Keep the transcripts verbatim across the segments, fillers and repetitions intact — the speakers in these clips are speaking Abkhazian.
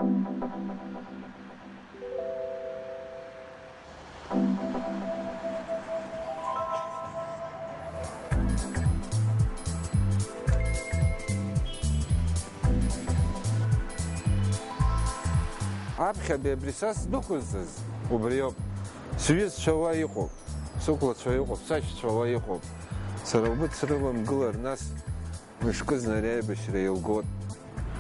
Аԥхьатәи абри са сдәықәызҵаз убриоуп. Сҩызцәа уа иҟоуп, сықәлацәа иҟоуп, сашьцәа уа иҟоуп. Сара убыцрыламгылар, нас мышкызны ари аибашьра еилгоит.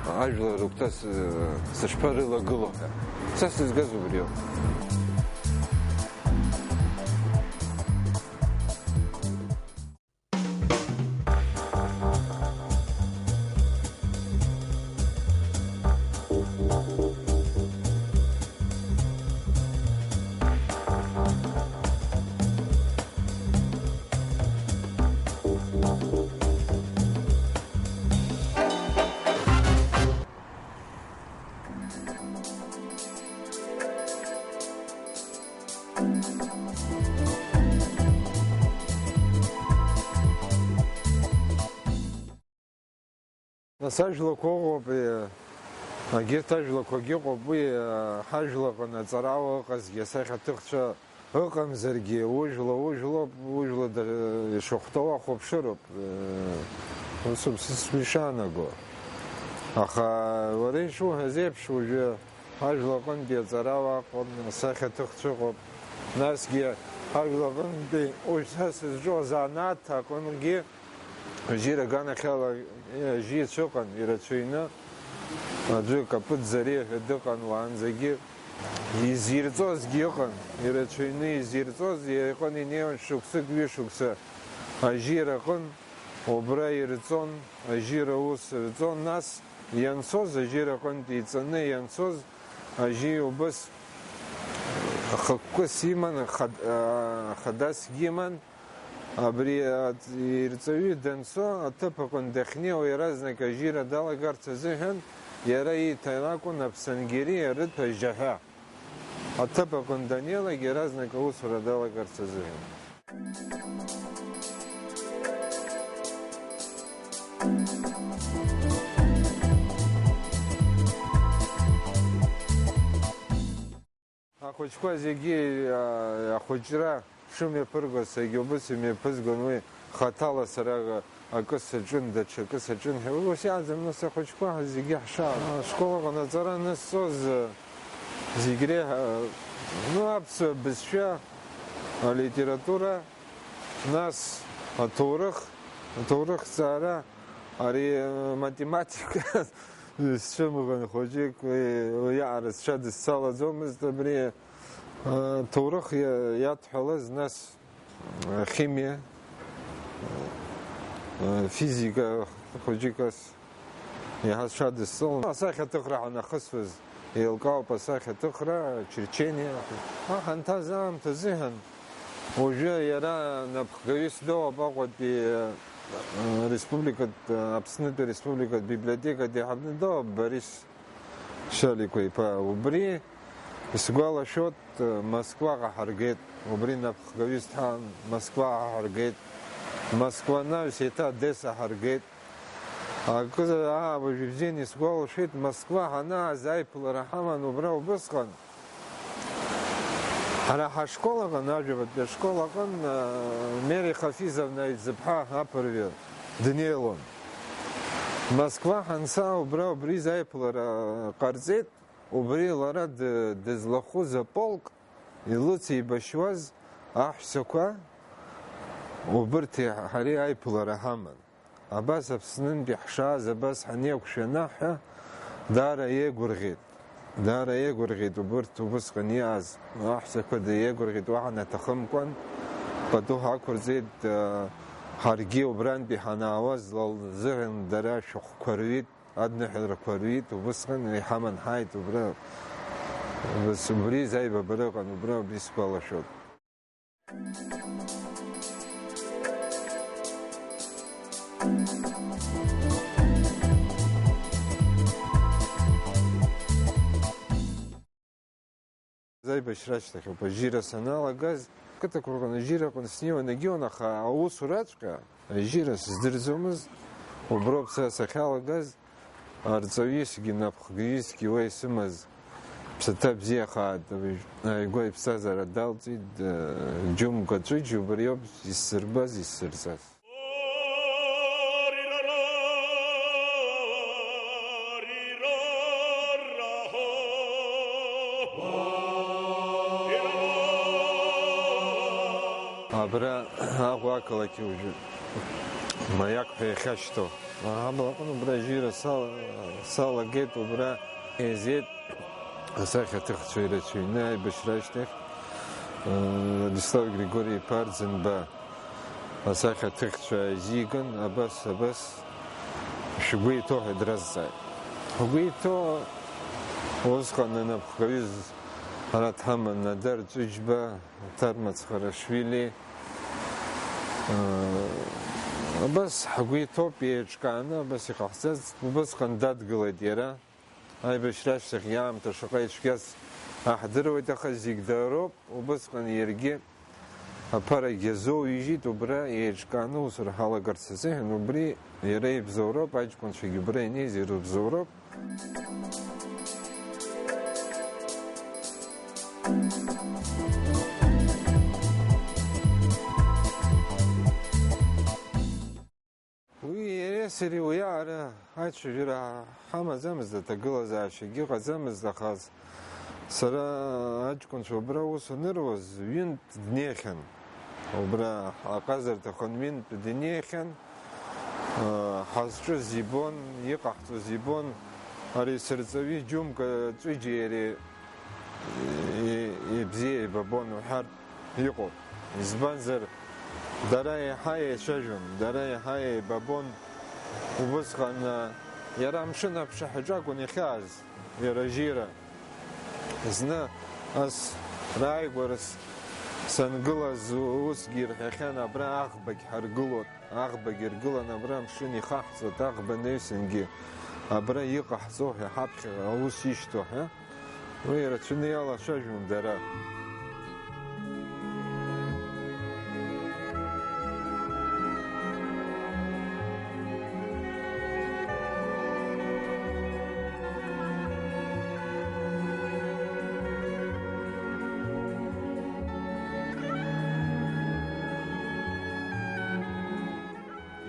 Ажәлар рыгәҭа сы-, сышԥарылагыло ҳәа. Са сызгаз убриоуп. Нас ажәлақәа ыҟоуп, е, егьырҭ ажәлақәагьы ыҟоуп, уи, е, ҳажәлаҟны аҵарауаа ыҟазгьы асахьаҭыхцәа ыҟамзаргьы, ужәла, ужәлоуп, ужәла дыр-, ишахәҭоу ахәаԥшыроуп, е, усоуп сысгәы ишаанаго. Аха уара ишуҳәаз еиԥш, уажәы ҳажәлаҟынтәи аҵарауаа ыҟоуп, асахьаҭыхцәа ыҟоуп. Насгьы ҳажәлаҟынтәи уажә са сызҿу азанааҭ аҟынгьы ажьира аганахьала ажьицәа ыҟан ирацәаҩны, аӡәы Капыт Зариа ҳәа дыҟан уаанӡагьы. Изирҵозгьы ыҟан, ирацәаҩны изирҵоз, иҟан инеиуан шықәсык, ҩышықәса ажьира аҟын, убра ирҵон, ажьира аус рҵон, нас ианцоз, ажьира аҟынтә иҵаны ианцоз, ажьи убыс хықәкыс иман, хад-, а, хадасгьы иман. Абри аҵ-, ирҵаҩы данцо, аҭыԥ аҟынтә дахьнеиуа иаразнак ажьира далагарц азыҳәан, иара ииҭан акәын аԥсангьери арыҭ ажьаҳәа. Аҭыԥ аҟынтә даннеилак иаразнак аусура далагарц азыҳәан. Ахәыҷқәа зегьы, а, ахәыҷра шымҩаԥыргоз, саргьы убыс имҩаԥызгон, уи хаҭала сара акы саҿын, даҽакы саҿын ҳәа, ус иаӡам, нас ахәыҷқәа зегьы ҳшаа. Ашкол аҟны аҵара анысҵоз, зегь реиҳа, ну, аԥсуа бызшәа, алитература, нас аҭоурых, аҭоурыхҭҵаара, ари, э, математика, Сцәымӷын хәыҷык, уи, уи аҟара сҽадысцалаӡомызт, абри, а, ҭоурых иа-, иадҳәалаз, нас, а, химиа, а, физика хәыҷык ас иаҳа сҽадысҵалон. Асахьаҭыхра ҳанахысуаз, еилкаауп асахьаҭыхра, черчение. Аҳ, анҭаз аамҭазы ҳәан, Уажәы иара напхгаҩыс дыҟоуп Аҟәатәи, э, республикатә, э, Аԥснытәи ареспубликатә библиотекатә еиҳабны дыҟоуп Борис Шьаликәа иԥа. Убри исгәалашәоит, э, Москваҟа ҳаргеит, убри напхгаҩыс дҳан Москваҟа ҳаргеит, Москва анаҩс еиҭа Одесса ҳаргеит. Акы, аа, уажә ибзианы исгәалашәеит, Москва ҳанааз аиԥылара ҳаман убра убысҟан. Ҳара ҳашкол аҟан, ажәабатәи ашкол аҟан, аа, Мери Хафизовна Аҩӡыԥҳа аԥырҩы днеилон. Москва ҳанца убра убри заиԥылара ҟарҵеит, убри лара ды-, дызлахәыз аполк илыцеибашьуаз аҳәсақәа убырҭи ҳареи аиԥылара ҳаман. Абас Аԥснынтәи ҳшааз, абас ҳанеиқәшәа анаҳҳәа, даара еигәырӷьеит. Даара еигәырӷьеит убырҭ убысҟан иааз аҳәсақәа, деигәырӷьеит уаҳа наҭахымкәан. Пату ҳақәырҵеит, ҳаргьы убрантәи ҳанаауаз лзыҳәан дара ашәҟәқәа руит, адныҳәалрақәа руит, убысҟан иҳаман ҳааит убра. Убри заибабара ыҟан, убра убри сгәалашәоит. Аибашьра ашьҭахь ауп ажьира саналагаз, қыҭақәа рҟны ажьира аҟны снеиуан, егьиуан, аха аусураҵәҟьа ажьира сыздырӡомызт, уброуп сара сахьалагаз. Арҵаҩысгьы напхгаҩысгьы уа исымаз ԥсаҭа бзиахааит, уажә ааигәа иԥсҭазаара далҵит, э, Џьумка Ҵәыџь убриоуп исзырбаз, исзырҵаз. Абра Аҟәа ақалақь уажәы Маиак ҳәа иахьашьҭоу аҳабла аҟны убра ажьира сала-, салагеит, убра еизеит асахьаҭыхцәа ирацәаҩны аибашьра ашьҭахь, э, Владислав Григори-иԥа Арӡынба асахьаҭыхцәа ааизиган, абас, абас шәгәы иҭоу ҳәа дразҵааит. Ҳгәы иҭоу усҟан анапхгаҩыз ара дҳаман Надар Ҵәыџьба, Ҭарма Цхарашвили, э, абас ҳгәы иҭоуп, еиҿкааны абас иҟаҳҵаз, убысҟан дадгылеит иара. Аибашьра ашьҭахь иаамҭа шаҟа ицәгьаз аҳдыруеит, аха зегь дароуп, убысҟан иаргьы аԥарагьы азоуижьит, убра еиҿкааны аусура ҳалагарц азыҳәан, убри иара ибзоуроуп, аҷкәынцәагьы убра инеиз ирыбзоуроуп. Уи иареи сареи уиаара ацәажәара ҳамаӡамызт, аҭагылазаашьагьы ыҟаӡамызт, аха сара аҷкәынцәа убра аус аныруаз, ҩынтә днеихьан. Убра аҟазарҭа аҟны ҩынтә днеихьан, ҳазҿыз ибон, иҟаҳҵоз ибон, ари сырҵаҩы Џьумка Ҵәыџьа иареи и-, ибзиа еибабон уҳәартә иҟоуп. Избанзар, дара еиҳа еицәажәон, дара еиҳа еибабон. Убысҟан, а, иара амшын аԥшаҳәаҿы акәын иахьааз, иара ажьира. Зны ас рааигәара с-, сангылаз усгьы ирҳәахьан, абра аӷбагь ҳаргылоит. Аӷбагьы ргылан абра амшын ихаҳҵоит, аӷба анаҩсангьы абра иҟаҳҵо ҳәа, ҳаԥхьаҟа аус ишьҭоу ҳәа, уи ирацәаны иалацәажәон дара.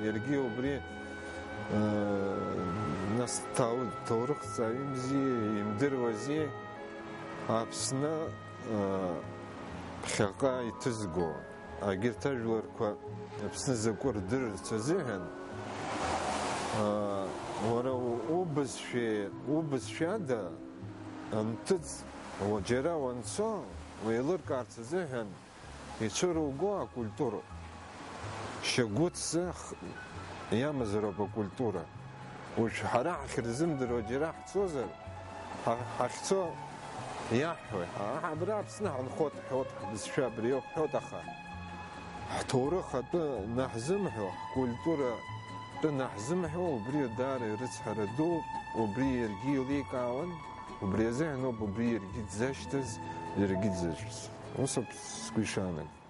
Иаргьы убри, э, нас ҭау-, ҭоурыхҭҵааҩымзи, имдыруази, Аԥсны, э, ԥхьаҟа иҭызго, егьырҭ ажәларқәа Аԥсны закәу рдырырц азыҳәан, э, уара у-, убызшәеи-, убызшәада анҭыҵ, уа џьара уанцо, уеилыркаарц азыҳәан, ицәыруго акультуроуп. Шьагәыҭӡа х-, иамазароуп акультура. Уажә ҳара ҳахьырзымдыруа џьара ҳцозар, ҳа-, ҳахьцо иаҳҳәои? Ҳа-, ҳа-, абра Аԥсны ҳанхоит ҳҳәоит, ҳбызшәа абриоуп ҳҳәоит, аха ҳҭоурых атәы наҳзымҳәо, ҳкультура атәы наҳзымҳәо, убри даара ирыцҳара дууп, убри иаргьы еиликаауан, убри азыҳәан ауп убри иаргьы дзашьҭаз, иаргьы дзаҿыз. Ус ауп сгәы ишаанагоу.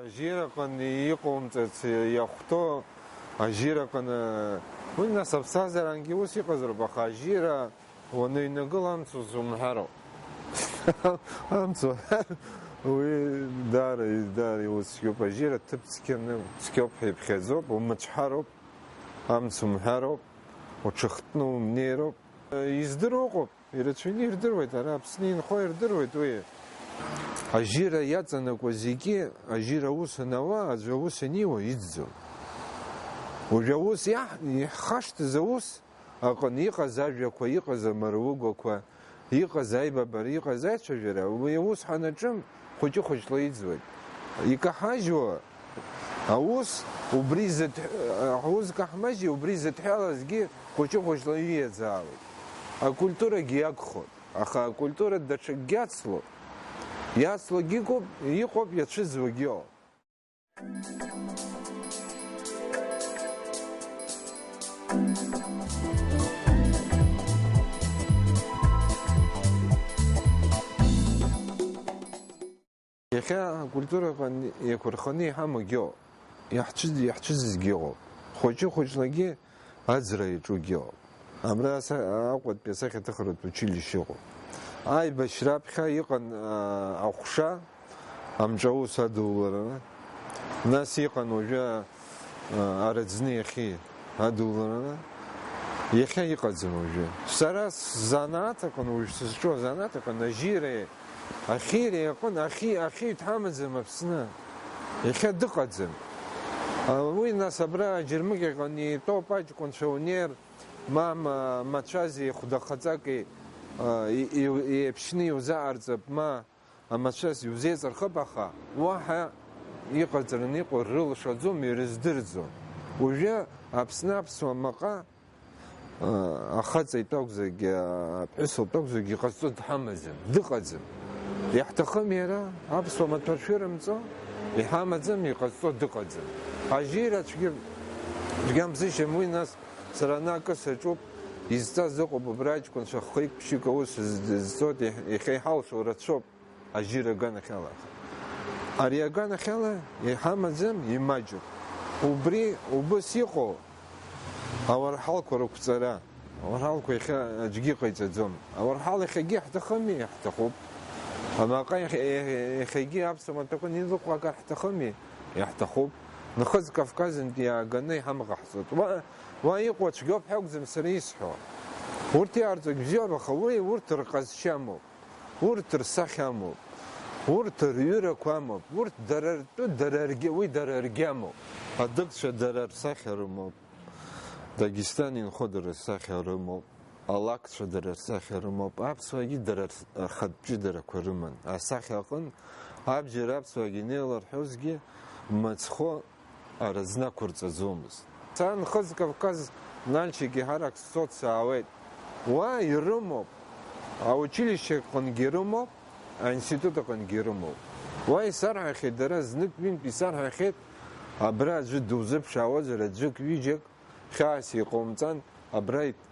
Ажьираҟны иҟоумҵац иахәҭоу, ажьираҟны, уи нас аԥсҭазаарангьы ус иҟазароуп, аха ажьира уаныҩнагыла амца узумҳәароуп. Амца уҳәар, уи даара, даара иуцәгьоуп. Ажьира ҭыԥ цқьаны, цқьоуп ҳәа иԥхьаӡоуп, умыцәҳароуп, амца умҳәароуп, уҽыхтны умнеироуп. Издыруа ыҟоуп, ирацәаҩны ирдыруеит, ара Аԥсны инхо ирдыруеит уи. Ажьира иаҵанакуа зегьы, ажьира аус анауа, аӡәы аус аниуа, иӡӡом. Уажәы аус иаҳ-, иаҳхашҭыз аус, аҟны иҟаз ажәақәа, иҟаз амаругақәа, иҟаз аибабара, иҟаз аицәажәара, уи аус ҳанаҿым, хәыҷы-хәыҷла иӡуеит. Икаҳажьуа аус, убри зыҭ-, аус каҳмажьи, убри зыҭҳәалазгьы хәыҷы-хәыҷла ииаӡаауеит. Акультурагьы иагхоит, аха акультура даҽакгьы ацлоит. Иацлогьы ыҟоуп, иҟоуп иацәыӡуагьы. Иахьа акультураҟны еиқәырханы иҳамоугьы ыҟоуп, иаҳцәыӡ-, иаҳцәыӡызгьы ыҟоуп, хәыҷы-хәыҷлагьы аӡра иаҿугьы ыҟоуп. Абра аса-, Аҟәатәи асахьаҭыхратә училишьче ыҟоуп. Аибашьра аԥхьа иҟан, аа, аҟәша, амҿаус адулара, нас иҟан уажәы, аа, араӡны иахьеи адулара, иахьа иҟаӡам уажәы. Сара сзанааҭ аҟны, уажә сызҿу азанааҭ аҟны ажьиреи ахьиреи аҟны, ахьи-, ахьиҩ дҳамаӡам Аԥсны. Иахьа дыҟаӡам. А, уи нас абра аџьармыкьаҟны итәоуп аҷкәынцәа унеир, ма, ма, мацәази хәдахаҵаки, а, и-, и-, еиԥшьны иузааырҵап, ма, амацәаз иузеиҵархап, аха уаҳа иҟаҵараны иҟоу рылшаӡом, ирыздырӡом. Уажәы Аԥсны аԥсуа маҟа, а, ахаҵа итәы акәзаргьы, аԥҳәыс лтәы акәзаргьы иҟазҵо дҳамаӡам, дыҟаӡам. Иаҳҭахым иара, аԥсуа маҭәа шәырымҵо, иҳамаӡам, иҟазҵо дыҟаӡам. Ажьира цәгьа, цәгьамзышьам уи, нас сара ана акы саҿуп, изҵаз ыҟоуп, убра аҷкәынцәа хкык-ԥшьык аус з-, зҵоит, иахьа иҳалшо рацәоуп. Ажьира аганахьала. Ари аганахьала иҳамаӡам, имаҷуп. Убри убыс иҟоу ауарҳалқәа рықәҵара. Ауарҳалқәа иахьа аӡәгьы иҟаиҵаӡом. Ауарҳал иахьагьы иаҳҭахыми? Иаҳҭахуп. Амаҟа иахьа-, иахьагьы аԥсуа маҭәақәа анилыхәага ҳҭахыми? Иаҳҭахуп. Нхыҵ Кавказынтәи иааганы иҳамҟаҳҵоит. Уа, уа иҟоу цәгьоуп ҳәа акәӡам сара исҳәо. Урҭ иаарҵогь бзиоуп, аха уи урҭ рҟазшьа амоуп. Урҭ рсахьа амоуп, урҭ рҩырақәа амоуп, урҭ дара ртәы, дара ргьы, уи дара ргьы амоуп. Адыгцәа дара рсахьа рымоуп, Дагестан инхо дара рсахьа рымоуп, алакцәа дара рсахьа рымоуп, аԥсуаагьы дара рс-, рхатә ҷыдарақәа рыман. Асахьа аҟын абџьар аԥсуаагьы инеиларҳәозгьы мыцхәы араӡны ақәырҵаӡомызт. Са Нхыҵ Кавказ Нальчик еиҳарак сцот саауеит. Уа ирымоуп, аучилишьче аҟынгьы ирымоуп, аинститут аҟынгьы ирымоуп. Уа исарҳәахьеит дара, знык-ҩынтә исарҳәахьеит, абра аӡәы дузыԥшаауазар, аӡәык-ҩыџьак, хьаас иҟоумҵан, абра ит-,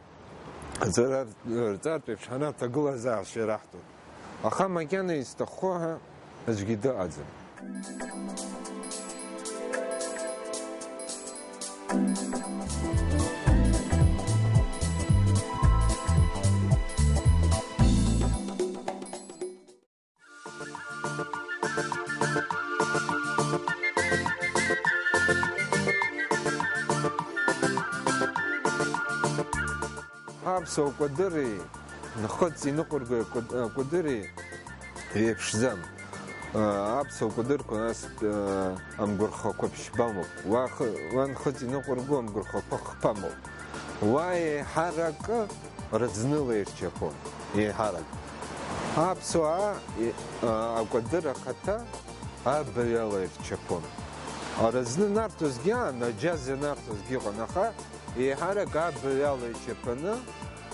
аҵара рҵартә еиԥш ҳара аҭагылазаашьа раҳҭоит. Аха макьана изҭаххо ҳәа аӡәгьы дыҟаӡам. Аԥсуа кәадыри, нхыҵ иныҟәырго кәад-, кәадыри еиԥшӡам. Аԥсуа кәадырқәа нас, амгәырхақәа ԥшьбамоуп. Уа х-, уа нхыҵ иныҟәырго амгәырхақәа хԥамоуп. Уа еиҳаракы рыӡныла ирчаԥон, еиҳарак. Аԥсуаа, и-, а, акәадыр ахаҭа абаҩала ирчаԥон. Аразны нарҭозгьы аан, аџьаз ианарҭозгьы ыҟан, аха еиҳарак абаҩала ичаԥаны,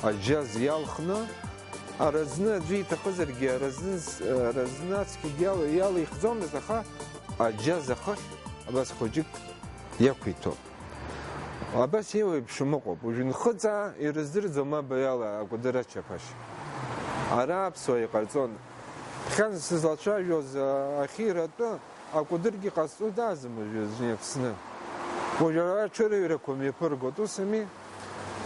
аџьаз иалхны, аразны аӡәы иҭахызаргьы, аразны з-, аразны ацқьагьы иал-, иалихӡомызт, аха аџьаз ахыхь абас хәыҷык иақәиҭуп. Абас еиуеиԥшым ыҟоуп. Уажә нхыҵаа ирыздырӡом абаҩала акәадыр ачаԥашьа. Ара аԥсуа иҟарҵон. Хьан сызлацәажәоз, а, ахьира атәы акәадыргьы ҟазҵо даазым уажәы аӡәы Аԥсны. Уажә ара аҽырыҩрақәа мҩаԥыргоит, усами?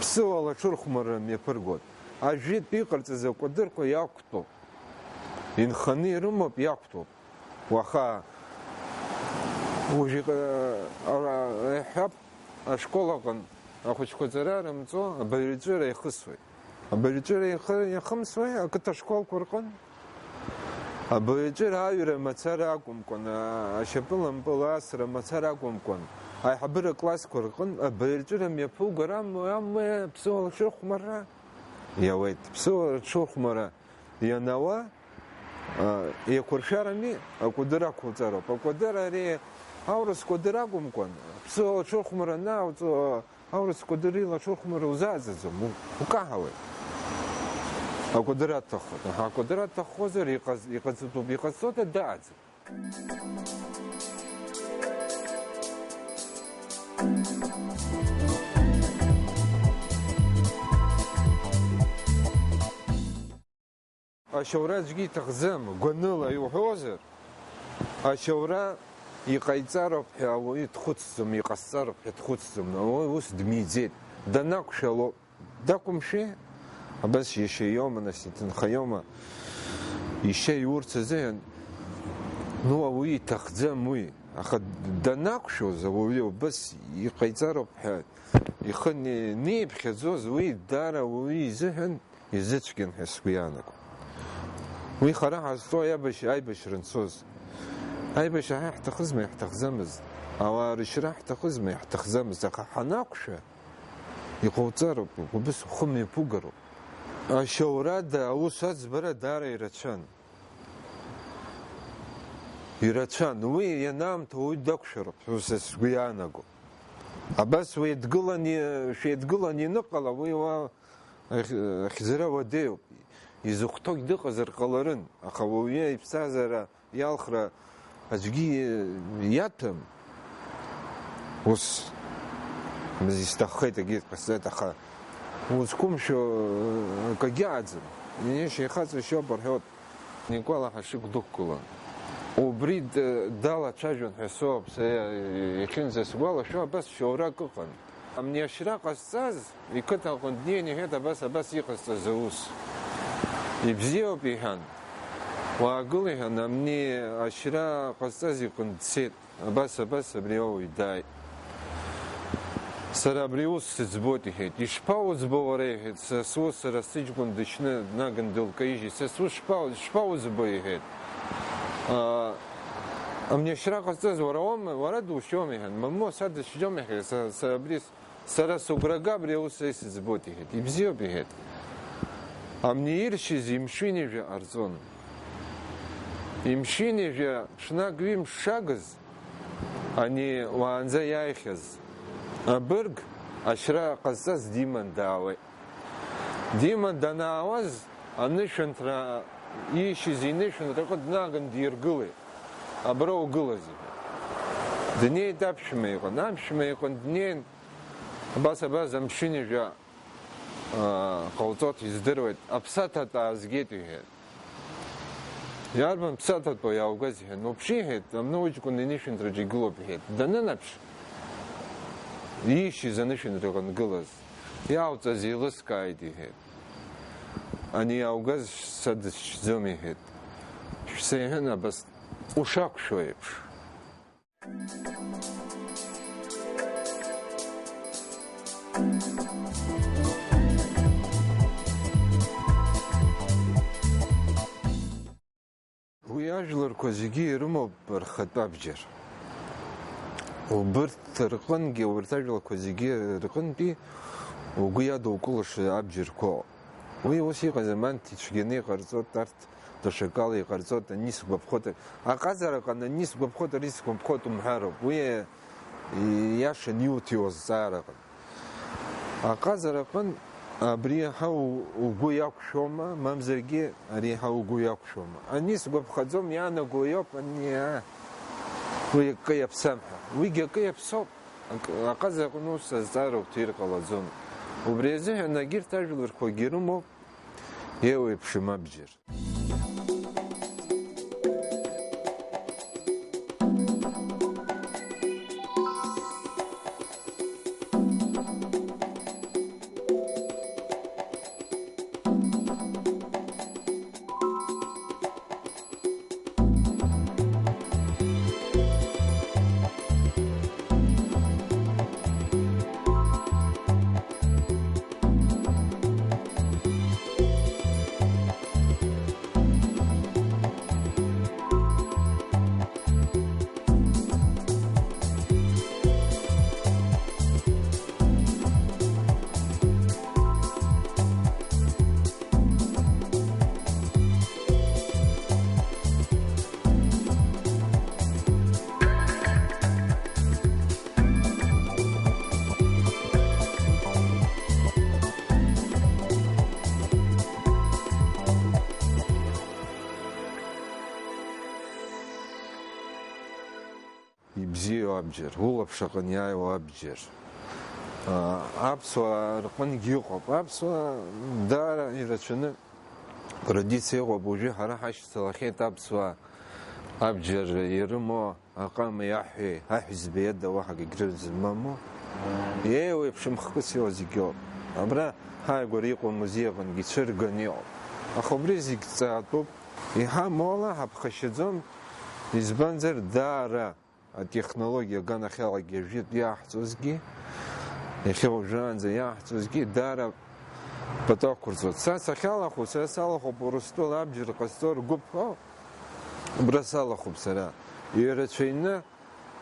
Ԥсыуала аҽырхәмарра мҩаԥыргоит. Ажәытә иҟарҵаз акәадырқәа иақәтәоуп. Инханы ирымоуп, иақәтәоуп. Уаха, уажә иҟ-, ара, иаҳҳәап, ашкол аҟын ахәыҷқәа ҵара рымҵо абаҩрҵәыра ихысуеит. Абаҩрҵәыра ихы-, иахымсуеи ақыҭа школқәа рҟын? Абаҩрҵәыра аҩра мацара акәымкәан, а-, ашьапылампыласра мацара акәымкәан, аиҳабыра классқәа рҟын абаҩрҵәыра мҩаԥугар амуеи, амуеи, ԥсыуала аҽырхәмарра иауеит. Ԥсыуала аҽырхәмарра ианауа, а, еиқәыршәарами, акәадыр ақәуҵароуп. Акәадыр ари аурыс кәадыр акәымкәан, ԥсыуала аҽырхәмарра анааоҵо, аурыс кәадыр ила аҽырхәмарра узааӡаӡом, у-, укаҳауеит. Акәадыр аҭаххоит. Аха акәадыр аҭаххозар, иҟаз-, иҟаҵатәуп, иҟаҵода дааӡам. Ашьоура аӡәгьы иҭахӡам, гәаныла иуҳәозар, Ашьоура иҟаиҵароуп ҳәа ауаҩы дхәыцӡом, иҟасҵароуп ҳәа дхәыцӡом, ауаҩы ус дмиӡеит, данақәшәалоуп. Дақәымшәеи? Абас иашьа иоума, нас иҭынхаиоума? Ишьа иурц азыҳәан, ну, ауаҩы иҭахӡам уи. Аха данақәшәоз ауаҩы убас иҟаиҵароуп ҳәа ихы не-, неиԥхьаӡоз, уи даара ауаҩы изыҳәан изыцәгьан ҳәа сгәы иаанагом. Уи хара ҳазҵо аибашь-, аибашьра анцоз. Аибашьра ҳа иаҳҭахызма, иаҳҭахӡамызт? Ауаа рышьра ҳҭахызма, иаҳҭахӡамызт? Аха ҳанақәшәа, иҟауҵароуп, убыс ухы мҩаԥугароуп. Ашьоурада аус аӡбара даара ирацәан. Ирацәан. Уи ианаамҭоу уи дақәшәароуп, ус сгәы иаанаго. Абас уеидгылан и-, шәеидгылан ианыҟала, уи уа ахь-, ахьӡара уадаҩуп. Изыхәҭоугь дыҟазар ҟаларын, аха уаҩы иԥсҭазаара иалхра аӡәгьы иаҭәам. Ус, мыз исҭаххеит, акгьы ҟасҵеит, аха узқәымшәо акагьы аӡам. Иашьа ихаҵа шьоуп рҳәоит. Никәала ҳашыгә дықәгылан. Убри д-, далацәажәон ҳәа соуп, са иахьынӡасгәалашәо, абас шьоурак ыҟан. Амни ашьра ҟазҵаз, иқыҭаҟны днеин иҳәеит, абас, абас иҟасҵаз аус. Ибзиоуп, иҳәан. Уаагыл, иҳәан, амни ашьра ҟазҵаз иҟны дцеит. Абас, абас абри ауаҩ дааит. Сара абри ус сыӡбоит, иҳәеит. Ишԥауӡбо уара, иҳәеит, са сус, сара сыҷкәын дышьны днаган дылкаижьит. Са сус шԥау-, шԥауӡбо, иҳәеит. А, амни ашьра ҟазҵаз уара уоума, уара душьоума, иҳәан. Мамоу, са дысшьӡом, иҳәеит, са, са абри с-, сара сыгәра га абри аус са исыӡбоит, иҳәеит. Ибзиоуп, иҳәеит. Амни иршьыз имшынижәа ҟарҵон. Имшынижәа ҽнак ҩымш шагыз, ани уаанӡа иааихьаз абырг ашьра ҟазҵаз диман даауеит. Диман данаауаз, анышәынҭра, иишьыз инышәынҭраҟны днаган диргылеит. Абра угылаз, иҳәеит. Днеит аԥшәма иҟны. Аԥшәма иҟны днеин, абас, абас амшынижәа, аа, ҟауҵоит, издыруеит, аԥсаҭатә аазгеит, иҳәеит. Иарбан ԥсаҭатәу иааугаз, иҳәеит. Уԥшы, иҳәеит, амны уҷкәын инышәынҭраҿы игылоуп, иҳәеит. Данынаԥш, иишьыз анышәынҭраҟны дгылаз, иаауҵаз еилыскааит, иҳәеит. Ани иааугаз са дысшьӡом, иҳәеит. Шәсеиҳәан абас ушақәшәо еиԥш. Уи ажәларқәа зегьы ирымоуп рхатәы абџьар. Убырҭ рҟынгьы, урҭ ажәларқәа зегьы рҟынтәи угәы иадукылаша абџьарқәоуп. Уи ус иҟаз аманҭ ицәгьаны иҟарҵоит, арҭ даҽакала иҟарҵоит, ани сгәаԥхоит, аҟазара аҟны ани сгәаԥхоит, ари сгәаԥхоит умҳәароуп. Уи ииашаны иуҭиуа азҵаара аҟны. Аҟазара аҟны абри иаҳа у-, угәы иақәшәома, мамзаргьы ари иаҳа угәы иақәшәома? Ани сгәаԥхаӡом, иаанаго иоуп, ани, аа, уи акы иаԥсам ҳәа. Уигьы акы иаԥсоуп. Ак-, аҟаза аҟны ус азҵаара уҭир ҟалаӡом. Убри азыҳәан агьырҭ ажәларқәагьы ирымоуп еиуеиԥшым абџьар. Ибзиоу абџьар, улаԥш аҟны иааиуа абџьар. Аа, аԥсуаа рҟынгьы иҟоуп. Аԥсуаа даара ирацәаны традициа ыҟоуп. Уажәы ҳара ҳашьцылахьеит аԥсуаа Абџьар ирымоу аҟами аҳәеи, аҳәызбеи ада уаҳа акгьы рзымаму, еиуеиԥшым хкыс иоуа зегьы ауп. Абра ҳааигәара иҟоу амузеи аҟынгьы ицәырганы иҟоуп. Аха убри зегь ҵаатәуп. Иҳамоу ала ҳаԥхашьаӡом, избанзар, даара атехнологиа аганахьалагьы жәытә иаҳҵозгьы, иахьа уажәраанӡа иаҳҵозгьы даара пату ақәырҵоит. Са сахьалахәу, сара салахәуп Урыстәыла абџьар ҟазҵо ргәыԥ, убра салахәуп сара. Ирацәаҩны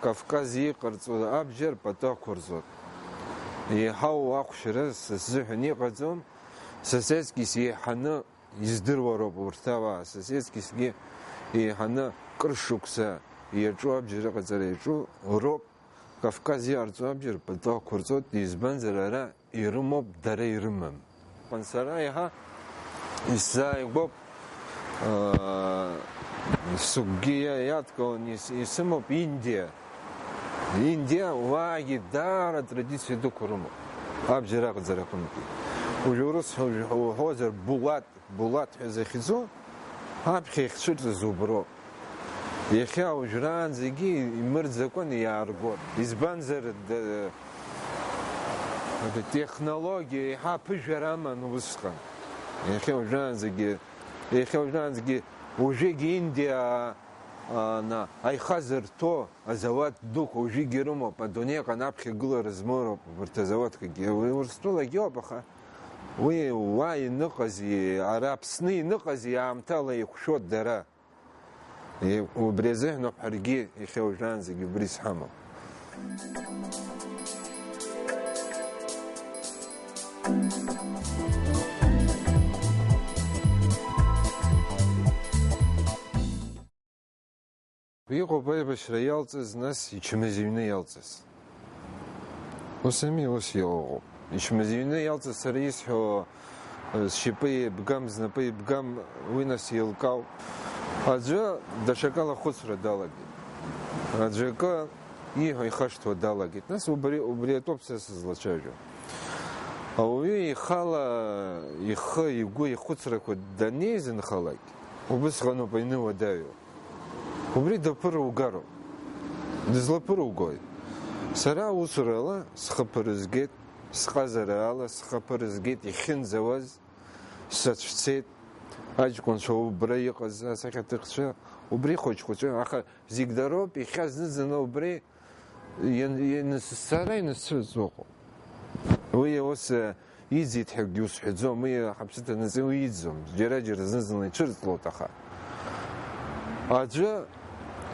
Кавказ иҟарҵо абџьар пату ақәырҵоит. Еиҳау ахәшьара са сзыҳәан иҟаӡам, сосиецкис еиҳаны издыруа роуп урҭ ауаа, сосиецкисгьы еиҳаны кыр шықәса иаҿу абџьар ыҟаҵара иаҿу роуп. Кавказ иҟарҵо абџьар пату ақәырҵоит, избанзар, ара ирымоуп, дара ирымам. Сара еиҳа исзааигәоуп, аа, сыгәгьы иа-, иадкыланы ис-, исымоуп Индиа. Индиа уаагьы даара атрадициа дуқәа рымоуп абџьар аҟаҵара аҟынтәи. Уажә урыс ҳәа уажә уҳәозар, булат, булат ҳәа захьӡу, аԥхьа иахьцәырҵыз уброуп. Иахьа уажәраанӡагьы имырӡакәан иааргон. Избанзар, д-, технологиа еиҳа аԥыжәара аман усҟан. Иахьа уажәраанӡагьы, иахьа уажәраанӡагьы, уажәыгь Индиа, а, на, аиха зырҭо азауад дуқәа уажәыгь ирымоуп, адунеи аҟны аԥхьагылара змоу роуп убарҭ азауадқәагьы. Уи Урыстәылагьы ауп, аха уи уа иныҟази, ара Аԥсны иныҟази аамҭала еиқәшәоит дара. Е, убри азыҳәан ауп ҳаргьы иахьа уажәраанӡагьы убри зҳамоу. Иҟоуп аибашьра иалҵыз, нас ичмазаҩны иалҵыз. Ус ами, ус иҟоуп. Ичмазаҩны иалҵыз, сара исҳәо, э, зшьапы еибгам, знапы еибгам, уи нас еилкаауп. Аӡәы даҽакала ахәыцра далагеит. Аӡәы акы ииҳәо ихашҭуа далагеит. Нас убри, убри атәоуп сара сызлацәажәо. Ауаҩы ихала ихы, игәы, ихәыцрақәа данеизынхалак, убысҟаноуп аҩны уадаҩу. Убри даԥыругароуп. Дызлаԥыругои? Сара аусурала схы ԥырызгеит, сҟазараала схы ԥырызгеит, ихьынӡауаз сацәцеит, аҷкәынцәа убра иҟаз асахьаҭыхцәа, убри хәыҷ-хәыҷы, аха зегь дароуп, иахьа зны-зынла убри иан-, ианыс-, сара инасцәыӡуа ыҟоуп. Уи ус, э, иӡит ҳәагьы усҳәаӡом, уи ҳаԥсы ҭанаҵы уи иӡӡом, џьара-џьара зны-зынла ицәырҵлоит, аха аӡәы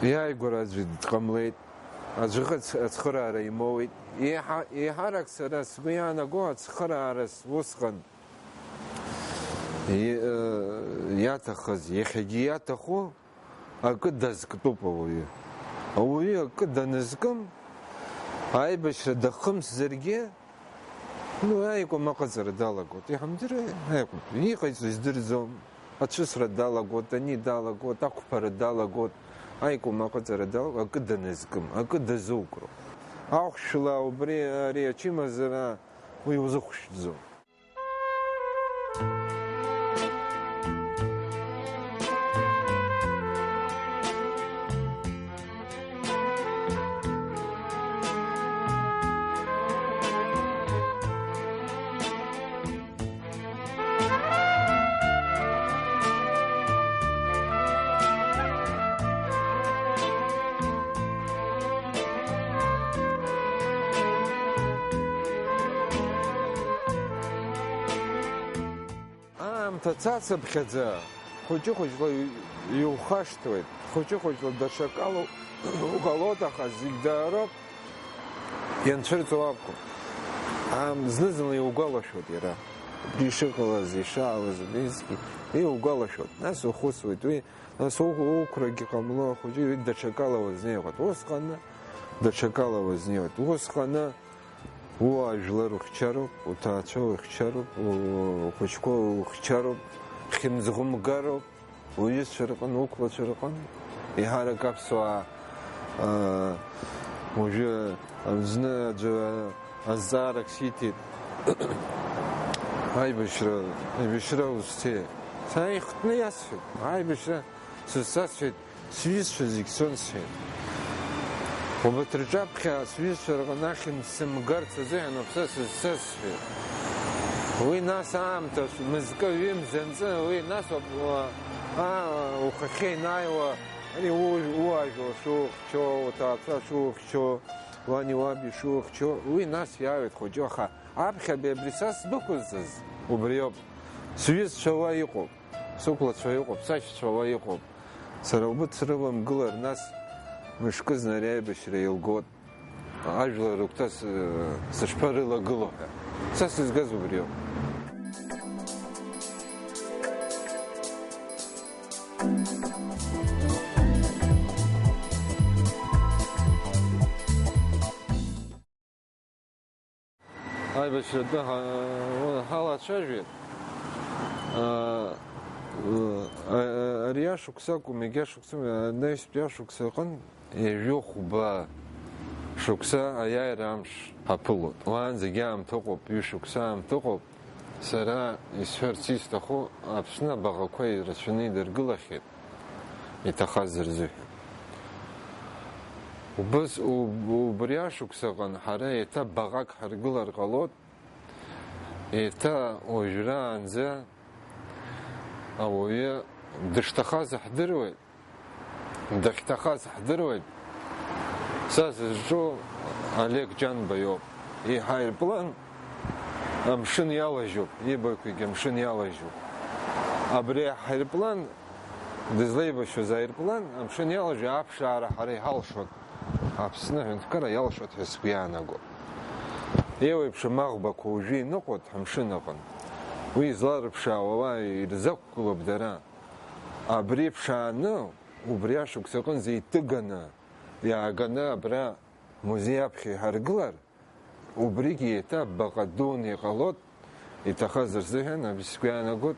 иааигәара аӡәы дҟамлеит, аӡәы ацхыраара имоуит. Еиҳа-, еиҳарак сара сгәы иаанаго ацхыраарас усҟан и-, э, иаҭахыз, иахьагьы иаҭаху, акы дазктәуп ауаҩы. Ауаҩы акы данызкым, аибашьра дахымсзаргьы, ну, аикәам аҟаҵара далагоит. Иҳамдыруеи, аикәам. Иҟаиҵо издырӡом. Ацәысра далагоит, ани далагоит, ақәԥара далагоит, аикәам аҟаҵара далагоит, акы данызкым, акы дазукроуп. Ахәшәла убри, ари ачымазара, уи узыхәшәтәӡом. Аамҭа цацыԥхьаӡа, хәыҷы-хәыҷла иу-, иухашҭуеит, хәыҷы-хәыҷла даҽакала уҟалоит, аха зегь даароуп, ианцәырҵуа акәым. Аам-, зны-зынла иугәалашәоит иара. Убри ишыҟалаз, ишаауаз, убри зегьы иугәалашәоит. Нас ухәыцуеит уи, нас у-, уқәрагьы ҟамло, ахәыҷы уи даҽакала уазнеиуеит. Усҟаны даҽакала уазнеиуеит. Усҟаны Уа жәлар ухьчароуп, уҭаацәа ухьчароуп, у-, ухәыҷқәа ухьчароуп, хьымӡӷ умгароуп, уҩызцәа рҟын, уқәлацәа рҟын. Еиҳарак аԥсуаа, аа, уажәы зны аӡәы азҵаарак сиҭеит, аибашьра, аибашьра узцеи? Сара ихтны иасҳәеит, аибашьра сызцасҳәеит. Сҩызцәа зегь цон, сҳәеит. Убарҭ рҿаԥхьа сҩызцәа рҟны ахьымӡӷ сымгарц азыҳәан уаԥсас сызцаз, сҳәеит. Уи нас аамҭа мызкы, ҩымз анҵы, уи нас уа-, уа-, аа, ухахьы ианааиуа, ари у-, уажәа шухьчо, уҭаацәа шухьчо, уани уаби шухьчо, уи нас иааҩуеит хәыҷы, аха аԥхьатәи абри са сдәықәызҵаз убриоуп. Сҩызцәа уа иҟоуп. Сықәлацәа иҟоуп, сашьцәа уа иҟоуп. Сара убыҭ срыламгылар, нас мышкызны ари аибашьра еилгоит. Ажәлар рыгәҭа с-, сышԥарылагыло ҳәа. Са сызгаз убриоуп. Аибашьратәы ҳа-, ҳалацәажәеит. А, а, ари ашықәс акәым, егьа шықәсым, анаҩстәи ашықәс аҟын ҩажәи хәба шықәса аиааира амш ҳаԥылоит. Уаанӡагьы аамҭа ыҟоуп, ҩышықәса аамҭа ыҟоуп. Сара исҳәарц исҭаху, Аԥсны абаҟақәа ирацәаны идыргылахьеит. Иҭахаз рзыҳәан. Убыс, уб-, убри ашықәсаҟын ҳара еиҭа баҟак ҳаргылар ҟалоит, еиҭа уажәраанӡа ауаҩы дышҭахаз ҳдыруеит, дахьҭахаз ҳдыруеит. Са сызҿу Олег Ҷанба иоуп. Иҳаирплан амшын иалажьуп, ибаҩқәагьы амшын иалажьуп. Абри аҳаирплан Дызлеибашьуаз аирплан амшын иалажьу аԥшаара ҳара иҳалшоит, Аԥсны аҳәынҭқарра иалшоит ҳәа сгәы иаанагоит. Еиуеиԥшым аӷбақәа уажәы иныҟәоит ҳамшын аҟынтә. Уи изларыԥшаауа уа ирзақәгылоуп дара. Абри ԥшааны, убри ашықәс аҟынӡа иҭыганы, иааганы абра музеи аԥхьа иҳаргылар, убригьы еиҭа баҟа дуны иҟалоит, иҭахаз рзыҳәан, абри сгәы иаанагоит,